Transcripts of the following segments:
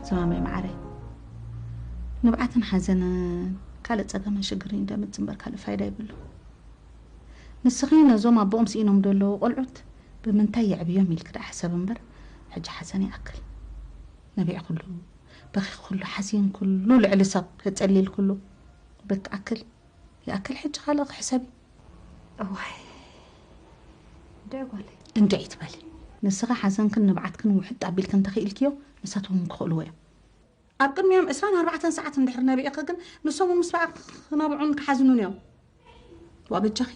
ሰማመይ መዓረይ፣ ንብዓትን ሓዘንን ካልእ ጸገምን ሽግርን እዩ ደምጽ እምበር ካልእ ፋይዳ የብሉ። ንስኺ ነዞም ኣቦኦም ስኢኖም ዘለዉ ቆልዑት ብምንታይ የዕብዮም ኢልኪ ደኣ ሕሰብ እምበር፣ ሕጂ ሓዘን ይኣክል። ነቢዕክሉ፣ በኺኽሉ፣ ሓዚንክሉ፣ ልዕሊ ሰብ ተጸሊልክሉ፣ በቃ ኣክል። ይኣክል ሕጂ ካልእ ክሕሰቢ። እዋይ፣ እንድዒ ጓለይ። እንድዒ ትበሊ። ንስኺ ሓዘንክን ንብዓትክን ውሕጥ ኣቢልክን እንተኽኢልክዮ፣ ንሳቶም እውን ክኽእልዎ እዮም። ኣብ ቅድሚኦም ዕስራን ኣርባዕተን ሰዓት እንድሕር ነቢዕኺ ግን፣ ንሶም እውን ምስ በኣ ክነብዑን ክሓዝኑን እዮም። ዋ በጃኺ፣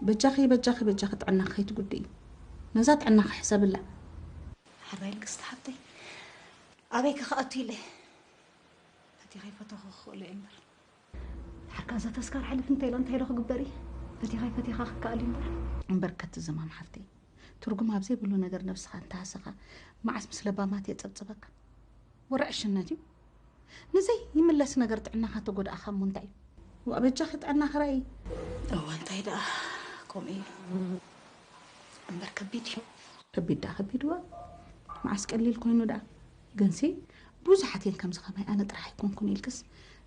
በጃኺ፣ በጃኺ፣ በጃኺ ጥዕናኺ ከይትጉድኢ። ነዛ ጥዕናኺ ሕሰብላ። ሕራይ ንግስቲ ሓብተይ፣ ኣበይ ክኣቱ ኢለ? ፈቲኸ ይፈተኹ ክኽእሎ እየ እምበር። ድሓር ከኣ እዛ ተስካር ሕልፍ እንተ ኢላ እንታይ ዶ ክግበር እዩ? ፈቲኻ ፈቲኻ ክከኣል እዩ እምበር። እምበር ከቲ ዝማም ሓፍተይ፣ ትርጉም ኣብ ዘይብሉ ነገር ነብስኻ እንተሃሰኻ፣ መዓስ ምስ ለባማት የጸብጽበካ? ወረ ዕሽነት እዩ። ንዘይ ይምለስ ነገር ጥዕናኻ ተጎድኣኻ እሞ እንታይ እዩ? ዋእ በጃኺ ጥዕናኺ ርኣዪ። እወ እንታይ ደኣ ከምኡ እዩ። እምበር ከቢድ እዩ። ከቢድ ደኣ ከቢድ እዋ። መዓስ ቀሊል ኮይኑ ደኣ። ግንሲ ብዙሓት እየን ከምዚ ከማይ ኣነ ጥራሕ ኣይኮንኩን ኢልክስ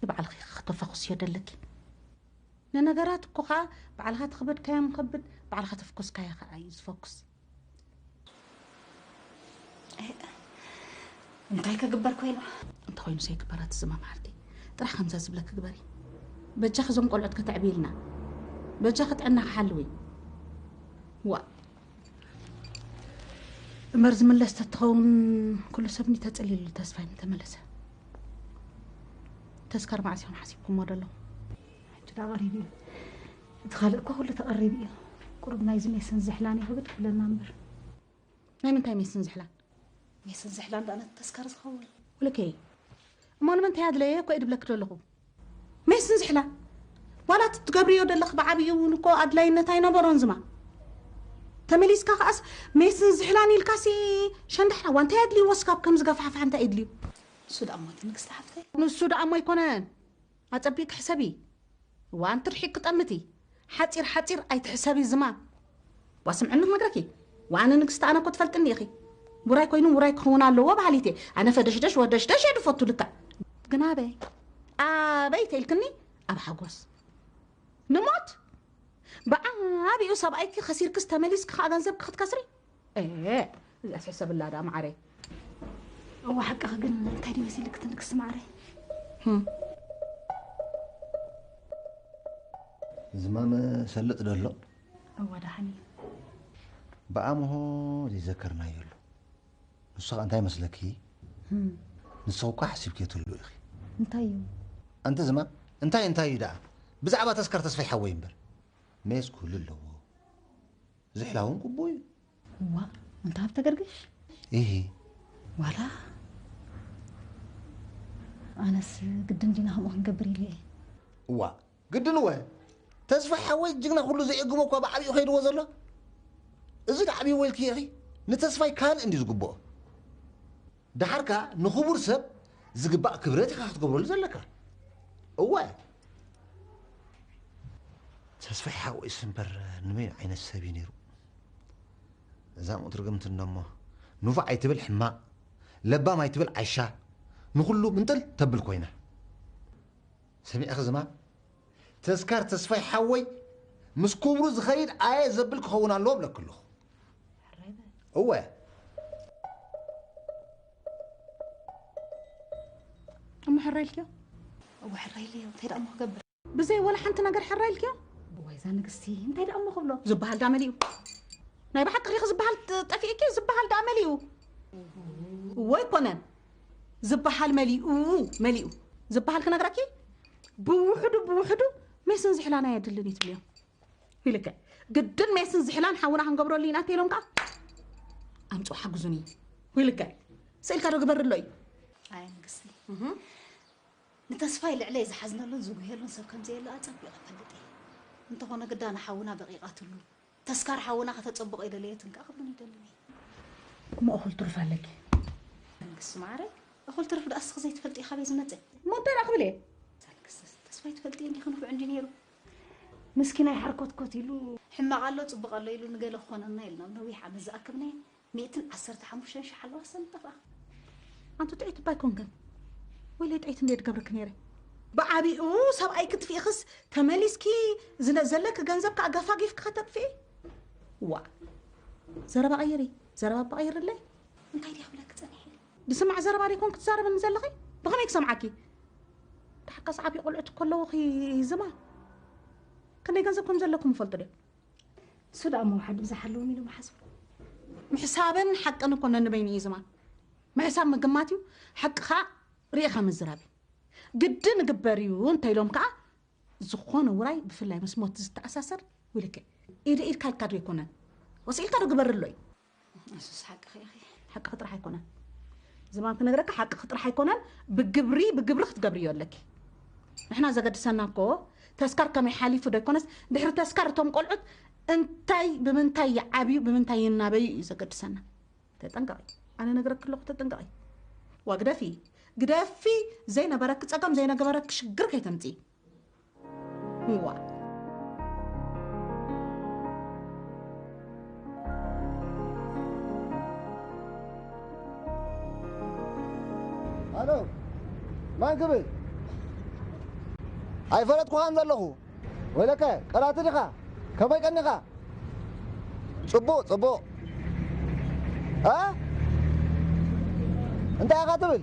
ንባዕልኺ ከተፋኹስዮ ደለኪ። ንነገራት እኮ ኸኣ ባዕልኻ ተኽበድካዮ ምኸብድ፣ ባዕልኻ ተፍኮስካዮ ኸኣ እዩ ዝፈኩስ። እህ፣ እንታይ ክግበር ኮይና? እንተኾይኑ ዘይግበራት ዝማም ሓፍተይ፣ ጥራሕ ከምዛ ዝብለኪ ግበሪ። በጃኺ እዞም ቆልዑት ከተዕብይልና። በጃኺ ጥዕናኺ ሓልዊ። ዋእ። እምበር ዝምለስ ተትኸውን ኩሉ ሰብ እንዲ ተጸሊሉ ተስፋይ ምተመለሰ። ተስካር መዓስ ኢኹም ሓሲብኩሞ ደለኹም? ሕጂ ደኣ ቀሪቡ እዩ። እቲ ካልእ እኮ ኩሉ ተቐሪቡ እዩ። ቁሩብ ናይዚ ሜስን ዝሕላን እዩ ክብድ ክብለና እምበር። ናይ ምንታይ ሜስን ዝሕላን? ሜስን ዝሕላን ደኣ ነቲ ተስካር ዝኸውን። ወለከይ፣ እሞ ንምንታይ ኣድለየ እኮ እየ ድብለኪ ደለኹ። ሜስን ዝሕላን? ዋላ እቲ ትገብርዮ ደለኺ ብዓብዩ እውን እኮ ኣድላይነት ኣይነበሮን ዝማ። ተመሊስካ ከኣስ ሜስን ዝሕላን ኢልካሲ ሸንዳሕራ። ዋ እንታይ ኣድልይዎ እስካብ ከምዚ ገፋሕፋሕ እንታይ የድልዩ? ንሱ ደኣ እሞ እቲ ንግስቲ ሓፍተይ። ንሱ ደኣ እሞ ኣይኮነን። ኣጸቢቕኪ ሕሰቢ። እዋን ትርሒቅ ክጠምቲ። ሓጺር ሓጺር ኣይትሕሰቢ ዝማ። ዋ ስምዕኒ ክነግረኪ። ዋ ኣነ ንግስቲ ኣነ እኮ ትፈልጥኒ ኢኺ። ውራይ ኮይኑ ውራይ ክኸውን ኣለዎ በሃሊት እየ። ኣነ ፈደሽደሽ ወደሽደሽ እየ ድፈቱ ልክዕ። ግን ኣበይ? ኣበይ ተኢልክኒ? ኣብ ሓጎስ። ንሞት? ብዓቢኡ ሰብኣይኪ ከሲርክስ ተመሊስኪ ከኣ ገንዘብኪ ክትከስሪ? ኤ፣ እዚኣስ ሕሰብላ ደኣ መዓረይ። እወ ሓቅኺ፣ ግን እንታይ ድዩ መሲልኪ እቲ ንግስቲ መዓረይ? ህም። ዝማም ሰልጥ ዶ ኣሎ? እወ ደሓን እዩ። ብኣምሆ ዘይዘከርናዮ ኣሎ። ንሱ ኸኣ እንታይ መስለኪ? ህም። ንስኺ እኳ ሓሲብክዮ ትህልዊ ኢኺ። እንታይ እዩ? ኣንቲ ዝማም፣ እንታይ እንታይ እዩ ደኣ? ብዛዕባ ተስካር ተስፋይ ሓወይ እምበር። ሜስ ክህሉ ኣለዎ። ዝሕላ እውን ቅቡእ እዩ። እዋ፣ እንተ ሃብተ ገርግሽ? ኢሂ። ዋላ ኣነስ ግድን ዲና ከምኡ ክንገብር ኢለ እየ። እዋ፣ ግድን እወ። ተስፋይ ሓወይ ጅግና ኩሉ ዘየግሞ እኳ ብዓቢኡ ከይድዎ ዘሎ። እዚ ደዓብይዎ ኢልኪ ኢኺ። ንተስፋይ ካልእ እንድዩ ዝግብኦ። ደሓር ከኣ ንኽቡር ሰብ ዝግባእ ክብረት ኢኻ ክትገብረሉ ዘለካ። እወ። ተስፋይ ሓወይስ እምበር ንመን ዓይነት ሰብ እዩ ነይሩ? እዛ ምእንቲ ርግምቲ እንዶ እሞ፣ ንፉዕ ኣይትብል ሕማቕ፣ ለባም ኣይትብል ዓይሻ፣ ንኹሉ ምንጥል ተብል ኮይና። ሰሚዕኺ ዝማም? ተስካር ተስፋይ ሓወይ፣ ምስ ክብሩ ዝኸይድ ኣየ ዘብል ክኸውን ኣለዎ እብለኪ ኣለኹ። ሕራይ በል። እወ። እሞ ሕራይ ኢልክዮ? እወ፣ ሕራይ ኢለዮ። እንታይ ደኣ እሞ ክገብር? ብዘይ ወላ ሓንቲ ነገር ሕራይ ኢልክዮ? እዋይ፣ እዛ ንግስቲ፣ እንታይ ደኣ እሞ ክብሎ? ዝበሃል ደኣ መሊኡ። ናይ ብሓቂ ኺ ዝበሃል ጥ-፣ ጠፊእኪ? ዝበሃል ደኣ መሊኡ። እወ ኣይኮነን። ዝበሃል መሊኡ፣ መሊኡ። ዝበሃል ክነግረኪ? ብውሕዱ፣ ብውሕዱ ሜስን ዝሕላን ኣየድልን እዩ ትብልዮም። ኢልከ ግድን ሜስን ዝሕላን ሓውና ክንገብረሉ ኢና እንተ ኢሎም ከኣ ኣምጽኡ ሓግዙኒ። ኢልከ ስእልካ ዶ ግበር ኣሎ እዩ። ኣይ ንግስቲ፣ እህ። ንተስፋይ ልዕለይ ዝሓዝነሉን ዝጉሄሉን ሰብ ከም ዘየለ ኣጸቢቐ እፈልጥ እየ። እንተኾነ ግዳ ንሓውና በቒቓትሉ። ተስካር ሓውና ከተጸብቖ ኣይደለየትን ከኣ ክብሉን ኣይደልን እየ። እሞ እኹል ትሩፍ ኣለኪ። ንግስቲ ማዕረይ፣ እኹል ትርፍ ደኣ እስኺ ዘይትፈልጢ ካበይ ዝመጸ? እሞ እንታይ ደኣ ክብል እየ? እዛ ንግስቲ ተስፋይ ትፈልጥዮ እንዲኺ ንፉዕ እንዲ ነይሩ። ምስኪናይ ሓርኮትኮት ኢሉ። ሕማቕ ኣሎ ጽቡቕ ኣሎ ኢሉ ንገለ ክኾነና ኢልና ኣብ ነዊሕ ዓመት ዝኣከብናዮ ሚእትን ዓሰርተ ሓሙሽተን ሽሕ ኣለዋ ሰም ጠፍኣ። ኣንቱ ጥዒት እባ ኣይኮንክን። ወይለይ ጥዒት እንዴ ድገብርክ ነይረ። ብዓቢኡ ሰብኣይ ክትፍኢኽስ ተመሊስኪ ዝነ-፣ ዘለክ ገንዘብ ከኣ ገፋጊፍኪ ከተጥፍኢ? ዋ። ዘረባ ቀይሪ፣ ዘረባ እባ ቀይርለይ። እንታይ ድየ ክብለክ ጸኒሐ? ድስማዕ ዘረባ ደይኮን ክትዛረብኒ ዘለኺ? ብኸመይ ክሰምዓኪ? ደሓካስ ዓብዪ ቆልዑት እኮ ኣለዉኺ ዝማ። ክንደይ ገንዘብ ከም ዘለኩም ይፈልጡ ድዮም? እሱ ደኣ መውሓዲ ብዝሓለዎም ኢሎም ይሓስቡ። ምሕሳብን ሓቅን እኮ ነንበይኑ እዩ ዝማ። ምሕሳብ ምግማት እዩ፣ ሓቂ ኸኣ ርኢኻ ምዝራብ እዩ። ግድን እግበር እዩ እንተኢሎም ከኣ ዝኾነ ውራይ ብፍላይ ምስ ሞት ዝተኣሳሰር ውልቀ ኢድ ኢድካ ኢልካ ዶ ኣይኮነን? ወሲኢልካ ዶ ግበር ኣሎ እዩ? እሱስ ሓቅኺ ኢኺ። ሓቅኺ ጥራሕ ኣይኮነን። ዝማም ክነግረካ ሓቅኺ ጥራሕ ኣይኮነን፣ ብግብሪ፣ ብግብሪ ክትገብርዮ ኣለኪ። ንሕና ዘገድሰና እኮ ተስካር ከመይ ሓሊፉ ዶ ኣይኮነስ፣ ድሕሪ ተስካር እቶም ቆልዑት እንታይ፣ ብምንታይ ይዓብዩ፣ ብምንታይ ይናበዩ እዩ ዘገድሰና። ተጠንቀቒ። ኣነ ነግረኪ ኣለኹ፣ ተጠንቀቒ። ዋ ግደፊ፣ ግደፊ፣ ዘይነበረኪ ጸገም፣ ዘይነበረኪ ሽግር ከይተምጽኢ። እዋ። ኣሎ፣ ማን ክብል? ኣይፈለጥኩኻን ዘለኹ። ወይለከ፣ ቀላቲ ዲኻ? ከመይ ቀኒኻ? ጽቡቕ፣ ጽቡቕ። እ? እንታይ ኢኻ ትብል?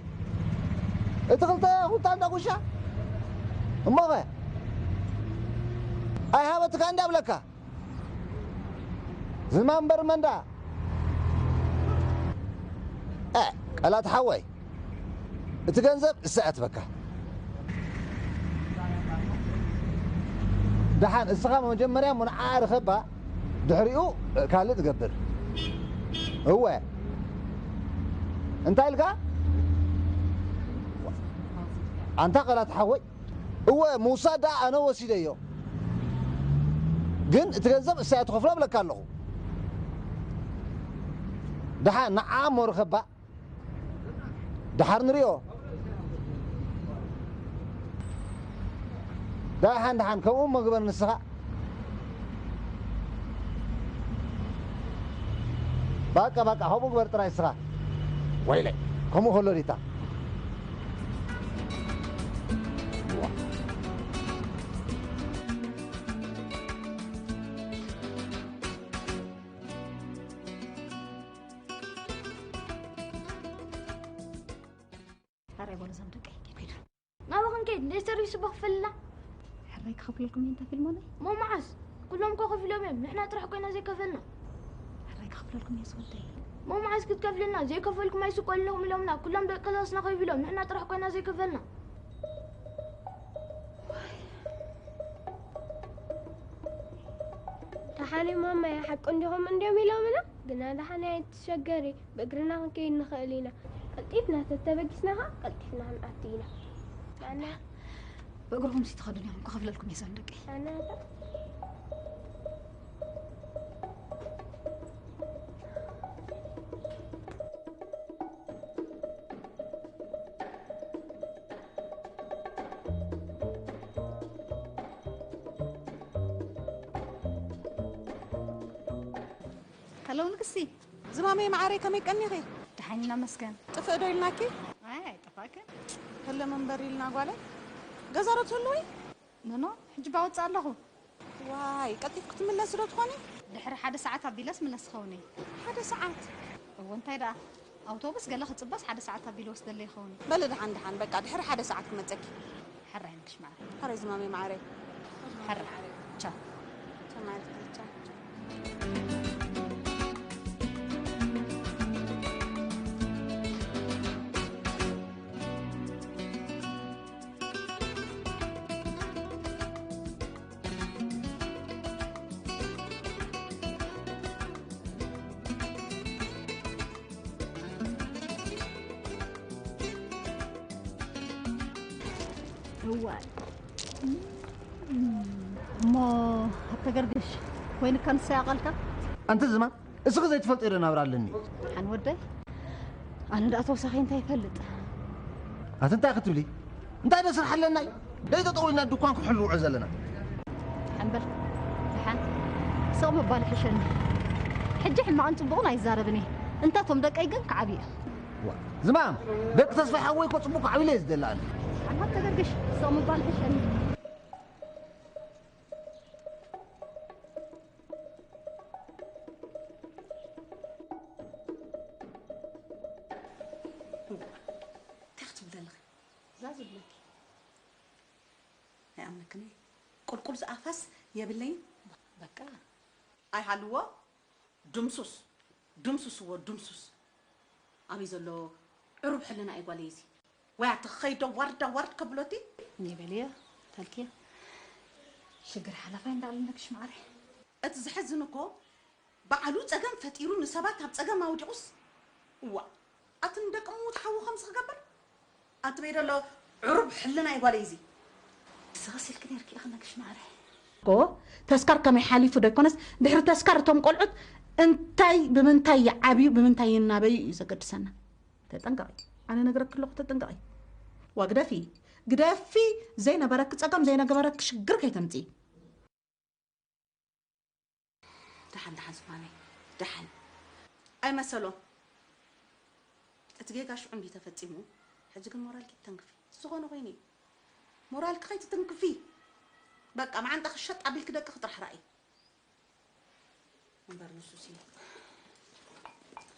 እቲ ክልተ ኩንታል እንዳ ጉሻ? እሞኸ? ኣይሃበትካ እንዳ ብለካ። ዝማ እምበር መንዳ። እ፣ ቀላት ሓወይ፣ እቲ ገንዘብ እሳ እያ ትበካ። ደሓን እስኻ መጀመርያ ሙንዓ ርኸባ፣ ድሕሪኡ ካልእ ትገብር። እወ። እንታይ ኢልካ? ኣንታ ቀላት ሓወይ፣ እወ፣ ምውሳድ ደኣ ኣነ ወሲደዮ። ግን እቲ ገንዘብ እሳ እያ ትኸፍሎ እብለካ ኣለኹ። ደሓን ንዓ እሞ ርኸባ። ደሓር ንሪኦ። ደሓን፣ ደሓን፣ ከምኡ እሞ ግበር ንስኻ። ባቃ፣ ባቃ፣ ከምኡ ግበር ጥራይ ንስኻ። ወይለይ፣ ከምኡ ከሎ ዲታ። ኣረ፣ በሉ፣ እዞም ደቀይ፣ ኬድ፣ ኬድ። ናብኡ ክንከይድ፣ እንደ ሰርቪስ እባ ክፈልና። ሕራይ ክኸፍለልኩም እየ፣ እንታ ፊልሞነይ። እሞ መዓስ? ኩሎም እኮ ከፊሎም እዮም፣ ንሕና ጥራሕ ኮይና ዘይከፈልና። ሕራይ ክኸፍለልኩም እየ፣ ዝወደይ። እሞ መዓስ ክትከፍልና? ዘይከፈልኩም ኣይስቀልኹም ኢሎምና፣ ኩሎም ደቂ ክላስና ከፊሎም፣ ንሕና ጥራሕ ኮይና ዘይከፈልና። ደሓን እዩ ማማየ፣ ሓቂ እንዲኹም እንድዮም ኢሎምና፣ ግና ደሓን ኣይትሸገሪ፣ ብእግርና ክንከይድ ንኽእል ኢና። ቀልጢፍና ተተበጊስና ኸዓ ቀልጢፍና ክንኣቱ ኢና። ኣነ ብእግርኹም ሲ ትኸዱ ዲኹም? ክኸፍለልኩም እየ፣ እዞም ደቀይ። ኣነ ሄሎ ንግስቲ። ዝማመይ መዓረይ፣ ከመይ ቀኒኺ? ደሓን ኢና መስገን። ጥፍእ ዶ ኢልናኪ? ኣይ፣ ኣይጠፋእክን። ህልም እምበር ኢልና ጓለይ። ገዛ ዶ ትህልዊ? ኖኖ፣ ሕጂ ባወፅእ ኣለኹ። ዋይ፣ ቀልጢፍኪ ትምለሲ ዶ ትኾኒ? ድሕሪ ሓደ ሰዓት ኣቢለስ ምለስ ክኸውን እየ። ሓደ ሰዓት? እወ፣ እንታይ ደኣ? ኣውቶቡስ ገለ ክጽበስ ሓደ ሰዓት ኣቢሉ ወስደለይ ይኸውን። በሊ፣ ደሓን፣ ደሓን፣ በቃ፣ ድሕሪ ሓደ ሰዓት ክመጸኪ። ሕራይ ንግሽ መዓረይ። ሕራይ ዝማመይ መዓረይ። ሕራይ። ቻው። ቻው ማለት ቻው። እዋይ። እሞ ኣተገርግሽ ኮይንካ ንሳ ያቐልካ? ኣንቲ ዝማ፣ እስኺ ዘይትፈልጥዮ ዶ ናብራ ኣለኒ? ሓን ወደይ፣ ኣነ ደኣ ተወሳኺ እንታይ ይፈልጥ? ኣቲ እንታይ ክትብሊ? እንታይ ዶ ስራሕ ኣለና እዩ? ደይ ተጠውልና ድኳን ክሕሉ ውዕል ዘለና። ሓን በል፣ ሓን ስቕ ምባል ይሕሸኒ። ሕጂ ሕማቕን ጽቡቕን ኣይዛረብን እየ። እንታቶም ደቀይ ግን ክዓብየ። ዋ፣ ዝማም፣ ደቂ ተስፋ ሓወይ እኮ ጽቡቕ ዓው ኢለ እየ ዝደሊ ኣነ። ኣልባት ተገርግሽ፣ ስቕ ምባል ሕሸኒ። እንታይ ክትብሊ ኣለኺ? እዛ ዝብለኪ። ኣይኣምነክን እየ። ቁልቁል ዝኣፋስ የብለይን። በቃ። ኣይሃልዎ። ድምሱስ፣ ድምሱስዎ፣ ድምሱስ። ኣበይ ዘሎ ዕሩብ ሕልና እዩ ጓለይ እዚ? ወይ ኣቲ ኸይዶ ዋርዳ ዋርድ ከብሎቲ? እኔ በልየ፣ ተልክየ። ሽግር ሓላፋይ እንዳለነክሽ ማዕረ። እቲ ዘሕዝን እኮ፣ ባዕሉ ጸገም ፈጢሩ ንሰባት ኣብ ጸገም ኣውዲቑስ፣ እዋ፣ ኣቲ ንደቂ ምዉት ሓዉ ከምዚ ክገብር? ኣንቲ በይ ደሎ ዕሩብ ሕልና እዩ ጓለይ እዚ። ስቕስ ኢልኪ ነይርኪ ኢኺ ነግሽ ማዕረ። እኮ ተስካር ከመይ ሓሊፉ ዶ ኣይኮነስ፣ ድሕሪ ተስካር እቶም ቆልዑት እንታይ፣ ብምንታይ ይዓብዩ፣ ብምንታይ ይናበዩ እዩ ዘገድሰና። ተጠንቀቒ። ኣነ ነግረኪ ኣለኹ፣ ተጠንቀቒ። ዋ ግደፊ፣ ግደፊ፣ ዘይነበረኪ ጸገም፣ ዘይነበረኪ ሽግር ከይተምጽኢ። ደሓን፣ ደሓን ዝማመይ፣ ደሓን። ኣይመሰሎ። እቲ ጌጋ ሽዑ እንዲ ተፈጺሙ፣ ሕጂ ግን ሞራልኪ ትተንክፊ። ዝኾነ ኮይኑ እዩ። ሞራልኪ ከይትትንክፊ። በቃ፣ መዓንጣ ክሸጥ ኣቢልኪ ደቂ ክጥራሕ ራእይ። እምበር ንሱሲ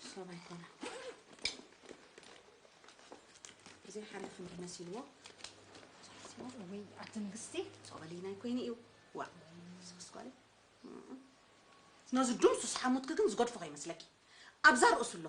ሰብ ኣይኮነ። እዚ ሓሪፍ እንዲ መሲልዎ። ወይ ኣቲ ንግስቲ። ጾበሊና ኣይኮይኑ እዩ። ዋ፣ ስክስ ጓለይ። ነዚ ዱምሱስ ሓሙትኪ ግን ዝገድፎ ከይመስለኪ። ኣብዛ ርእሱ ኣሎ።